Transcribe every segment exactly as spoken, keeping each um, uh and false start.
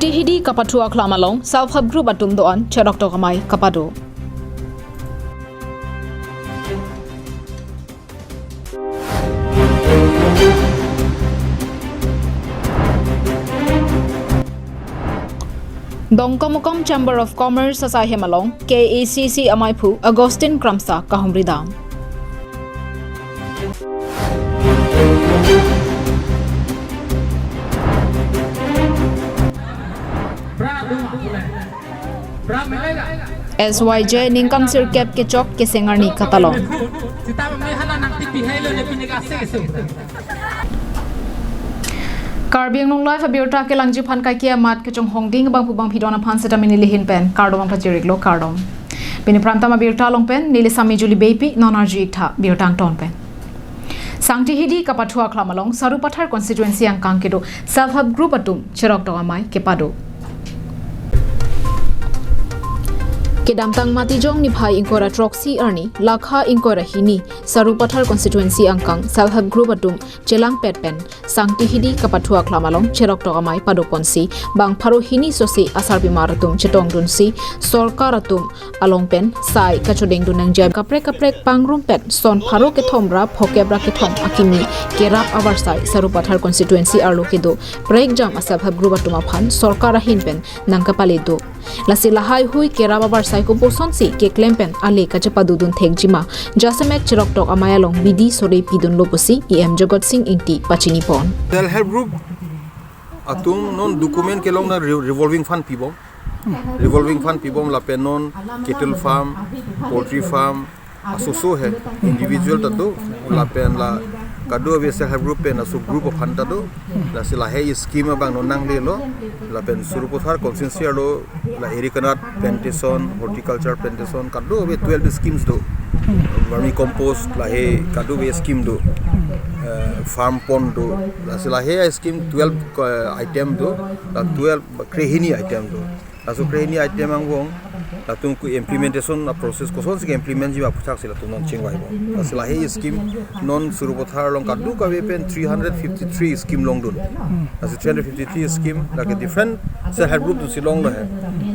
Tihidi kapathu aklam along self help group atum do-an cheroktok amei kapado. Dongkamukam Chamber of Commerce asai hem along K A C C amaiphu Augustine Kramsa kahumri dam. S Y J ningkan sirkep kechok keseng arni katalon. Karbi Anglong Live abirta kelangji aphan kaikia amat kechonghongding bangphu bangphi do-an aphan seta pini neli ahin pen kardom nangpachiriklo, kardom. Pini prantam abirta along pen neli Sami Juli Beypi, non arju-ik tha birta angton pen. Sangti hidi kapathu aklam along Sarupathar constituency angkang kedo self help group atum cheroktok amei kepado. Kedamtang Matijong niphai ingkoi ra throksi arni, lakha ingkoi ra hini, Sarupathar constituency angkang self help group atum chelangpet pen Sangti hidi kapathu aklam along cheroktok amei padoponsi bang pharo hini sose asarpimar atum chetongdunsi sorkar atum along pen sai kachodengdun nangji kaprek kaprek pangrumpet son pharo kethom ra phokep ra kethom akimi kerap avarsai Sarupathar constituency arlo kedo prekjam a self help group atum aphan sorkar ahin pen nangkapale do. Lasi lahaihui kerap avarsai kopusonsi keklem pen ale kachepadodun thekjima jasemet cheroktok amei along bidi sore pidunlo pusi E M Jagat Sing Ingti pachinipon. Self help group atum non document kelong na re-, revolving fund pibom. Revolving fund pibom lapen non cattle farm, poultry farm, asoso he individual ta do, lapen la kadokave self help group pen aso group aphan ta do, lasi lahei scheme abang non nanglelo, lapen Sarupathar constituency arlo la eri kanat plantation, horticulture plantation, kadokave twelve schemes do, vermi compost lahei kadokave scheme do, eh, farm pond do, lasi lahei scheme twelve, eh, item do, la twelve krehini item do. Laso krehini item angbong, latum ku implementation a process kosonsi ke implement jima aputhaksi latum non chingvaibom. Lasi lahei scheme non Sarupathar along kadokave pen three hundred fifty-three scheme longdun. Lasi three hundred fifty-three scheme lake different self help group atumsi longlo he.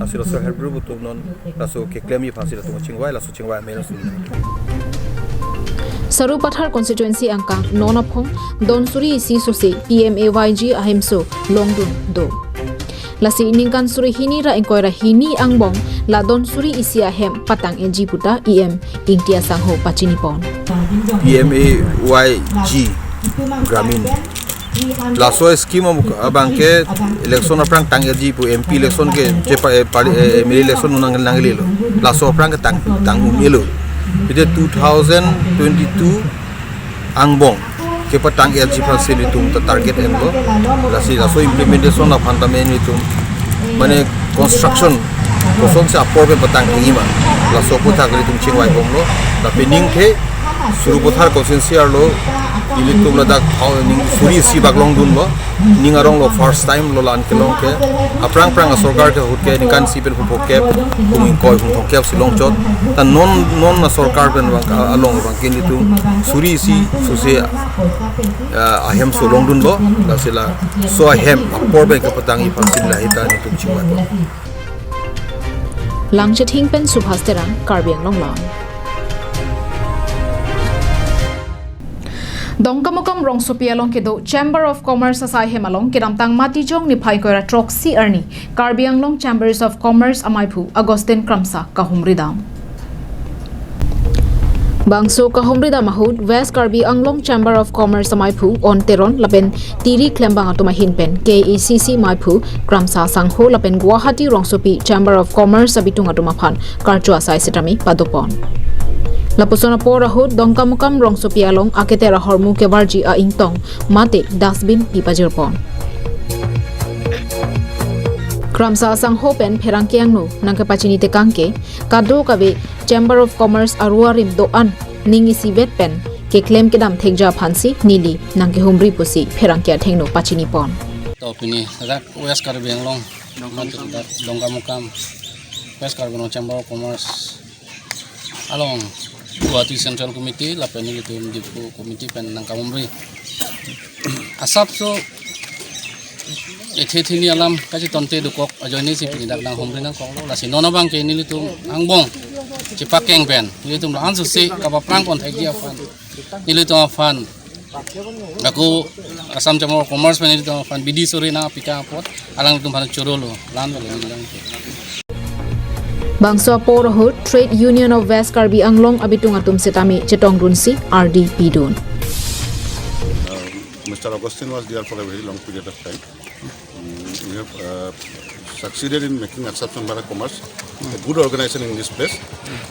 Lasi lo self help group atum non laso keklemji aphansi latum chingvai, laso chingvai amen laso. Sarupathar constituency angkang non aphong don suri isi sose P M A Y G ahemso longdun do. Lasi ningkan suri hini ra ingkoi ra hini angbong la don suri isi ahem patang-etji puta E M Ingti asangho pachinipon. P M A Y G Gramin. Laso scheme am-, abangke election aphrang tang-etji pu M P election ke, je pa-, eh, pali-, eh, M L A election nang, nanglelo. Laso aphrang ke tang, tang-un-elo. Ite two thousand twenty-two angbong kepatang-etji aphansi nelitum ta target enlo. Lasi laso implementation aphan tame nelitum mane construction kosonsi apor pen patang thekjima, laso aputhak nelitum chingvaibomlo. Lapen ningthe Sarupathar constituency arlo ilitum ladak hau ning suri isi bak longdunlo. Ning aronglo first time lo la-an kelong ke. Aphrang phrang asorkar ke ahut ke ningkan isi pen hum phokep, hum ingkoi, hum thomkep si longchot. Ta non, non asorkar pen abang, along abangke nelitum suri isi sose, ah, ahemso longdunlo. Lasi laso ahem apor pen kepatangji aphansi lahei ta nelitum chingvaibom. Langchithing pen Subhas Terang, Karbi Anglong Live. Dongkamukam rongsopi along kedo Chamber of Commerce asai hem along kedamtang Matijong niphai ingkoi ra throksi arni Karbi Anglong Chambers of Commerce amaiphu Augustine Kramsa kahumri dam. Bangso kahumri dam ahut West Karbi Anglong Chamber of Commerce amaiphu On Teron lapen tiri klembang atum ahin pen K A C C amaiphu Kramsa asangho lapen Guwahati rongsopi Chamber of Commerce abitung atum aphan karcho asai sitame padopon. Lapuson apor ahut Dongkamukam rongsopi along aketer ahormu kevarji a-ingtong mate dustbin pi pajirpon. Kramsa asangho pen pherangke angno nangkepachini tekang ke kadokave Chamber of Commerce aru arim do-an ning isivet pen keklem kedam thekji aphansi neli nangkehumri pusi pherangke athengno pachinipon. To pini dak West Karbi Anglong, mate dak Dongkamukam West Karbi Anglong Chamber of Commerce along Guwahati Central Committee lapen nelitum Diphu Committee pen nangkahumri. Asapso Ethe thini alam kachetonte dokok ajoine si pini dak nanghumri nangkoklo. Lasi non abangke nelitum angbong chepakeng pen nelitum la-an sose kapaphrang pon thekji aphan, nelitum aphan ako Assam Chamber of Commerce pen nelitum aphan bidi sore nangpika apot alangtum aphan chorolo lan bale nelitum. Bangso apor ahut Trade Union of West Karbi Anglong abitung atum setame chetongdunsi ardi pidun. Mister Augustine was there for a very long period of time. Mm, we have uh, succeeded in making Assam Chamber of Commerce a good organization in this place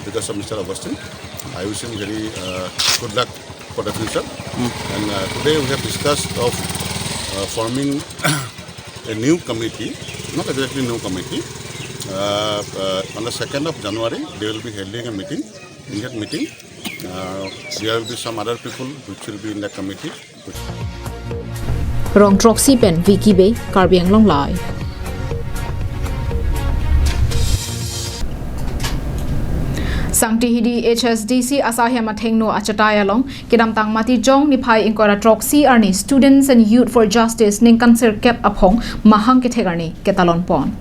because of Mister Augustine. I wish him very uh, good luck for the future. And uh, today we have discussed of uh, forming a new committee, not exactly new committee. Uh, uh, on the second of January, they will be holding a meeting. In that meeting, uh, there will be some other people which will be in the committee. Rong throksi pen Vicky Bey, Karbi Anglong Live. Sangti hidi H S D C asahem athengno achatai along kedamtang Matijong niphai ingkoi ra throksi arni Students and Youth for Justice ningkan sirkep aphong mahang kethek arni ketalon pon.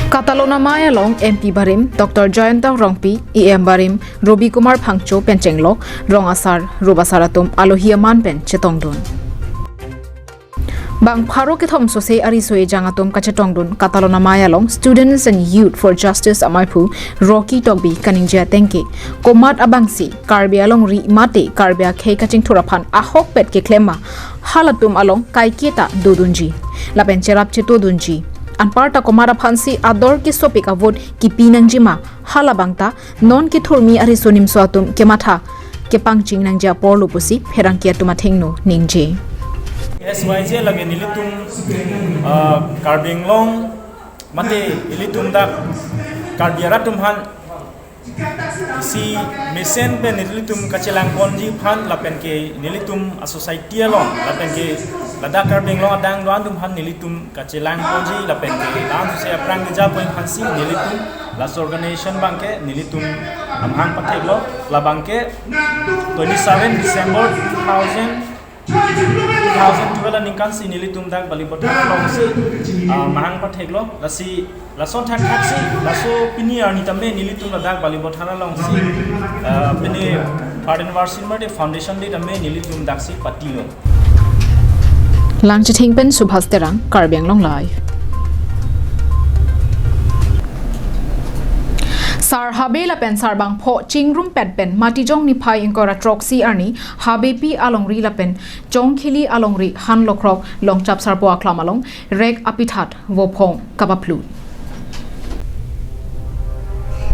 Katalon amei along M P barim Doctor Jayanta Rongpi, E M barim Robi Kumar Phangcho pen chenglok rong asar rup asar atum alohi aman pen chetongdun. Bang pharo kethom sose ariso ejang atum kachetongdun katalon amei along Students and Youth for Justice amaiphu Rocky Tokbi kaningje atengke, komat abangsi Karbi alongri mate Karbi akhei kachingthur aphan ahokpet keklem ma halatum along kaiketa dodunji lapen cherap chetodunji. Anparta komat aphansi ador kesopik avote kipi nangjima, halabangta non kethurmi ariso nimso atum kematha kepangching nangji apor lo pusi pherangke atum athengno ningje. S Y J lake nelitum uh, Karbi Anglong mate ilitum dak Karbi arat atum aphan isi mesen pen nelitum kachelang ponji aphan lapen ke nelitum a society along lapen ke ladak Karbi Anglong adang do-an atum aphan nelitum kachelang ponji lapen ke la-an sose aphrang keja pon aphansi nelitum laso organization abangke nelitum amahang patheklo, labangke twenty seven December two thousand, two thousand twelve aningkan si nelitum dak Balipathar alongsi ah, mahang patheklo, lasi lason thakthak si laso pini arni tame nelitum ladak Balipathar alongsi ah, pini Pardon Varshin Murti Foundation Day tame nelitum daksi patilo. Langchithing pen Subhas Terang, Karbi Anglong Live. Sar habe lapen sar bangpho chingrum pet pen Matijong niphai ingkoi ra throksi arni Habepi alongri lapen Chongkhili alongri han lokrok longchap sarpo aklam along rek apithat vophong kapaplut.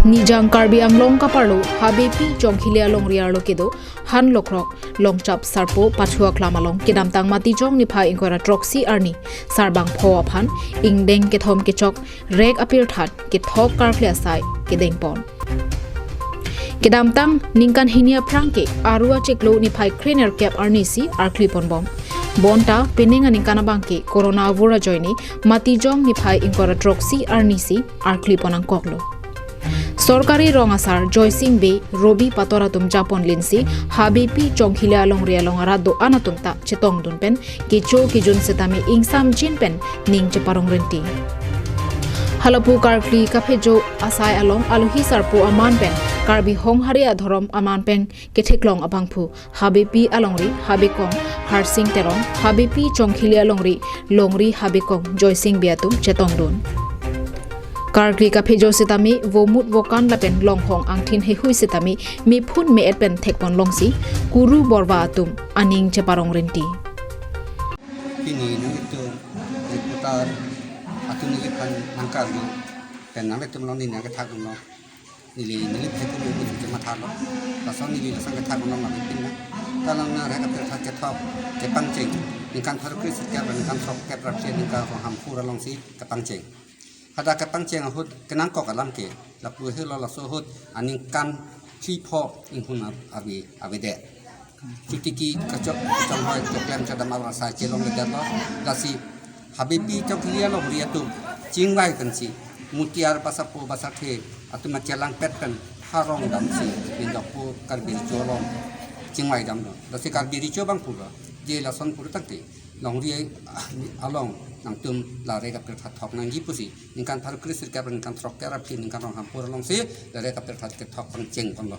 Nijang Karbi Anglong kaparlo Habepi Chongkhili alongri arlo kedo han lokrok longchap sarpo pathu aklam along kedamtang Matijong niphai ingkoi ra throksi arni sar bangpho aphan ingdeng kethom kechok rek apirthat kethok karkli asai kedeng pon. Kedamtang ningkan hini aphrang ke aru achiklo niphai krenerkep arni si arkli pon bom. Bonta pining aningkan abangke corona avur ajoine Matijong niphai ingkoi ra throksi arni si arkli pon angkoklo. Sorkari rong asar Joysing Bey, Robi Pator atum japon linsi Habepi Chongkhili alongri along arat do-an atum ta chetongdun pen kecho kejun setame ingsamjin pen ning cheparong rinti. Halapu karkli kaphejo asai along alohi sarpo aman pen Karbi Honghari adhorom aman pen ketheklong abangphu Habepi alongri Habekong Harsing Teron, Habepi Chongkhili alongri longri Habekong Joysing Bey atum chetongdun. Karkli kaphejo setame vomut vokan lapen longhong angthin heihui setame mephun me-et pen thekpon longsi kuru borva atum aning cheparong rinti. Pini nelitum reporter atum neliphan nangkarju pen nanglitum along neli nangkethakdunlo. Neli neli phekum neli phekum mathalo. Lason neli lason kethakdunlo nangpinna. Talang na rek apirthat kethok kepangcheng. Ningkan pharo kre-sirkep ningkan throkkep ra phli ningkan rong hamphur alongsi kepangcheng. Hadak kepangcheng ahut kenangkok alam ke lapu helo laso ahut aningkan phli pho inghun ave avedet. Chotiki kachok kachonghoi choklem chodam arong asai chelongledetlo. Lasi Habepi Chongkhili alongri atum chingvai pensi mutiar basapo basathe atum achelangpet pen harong damsi pindokpo Karbi Recho along chingvai damlo. Lasi Karbi Recho abangphu lo Je lason puru tangte longri along nangtum la rek apirthat thok nangji pusi ningkan pharo kre sirkep ningkan throk kep aphi ningkan rong hampur alongsi la rek apirthat kethok pangcheng ponlo.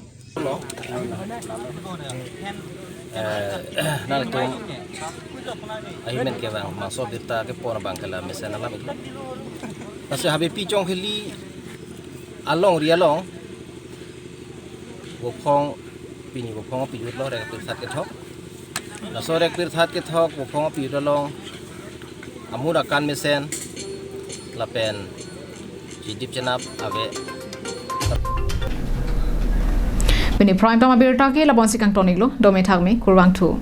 Eh, nangtum ahimen kevang mangso birta kepon abang ke la mesen alam iklo. Lasi Habepi Chongpheli alongri along vophong, pini vophong pijutlo rek apirthat kethok. Laso rek apirthat kethok vophong pijut along amur akan mesen lapen chidip chenap ave. Pini Prime Time abirta ke labonsi kangton iklo, dome thakme, kurvangthu.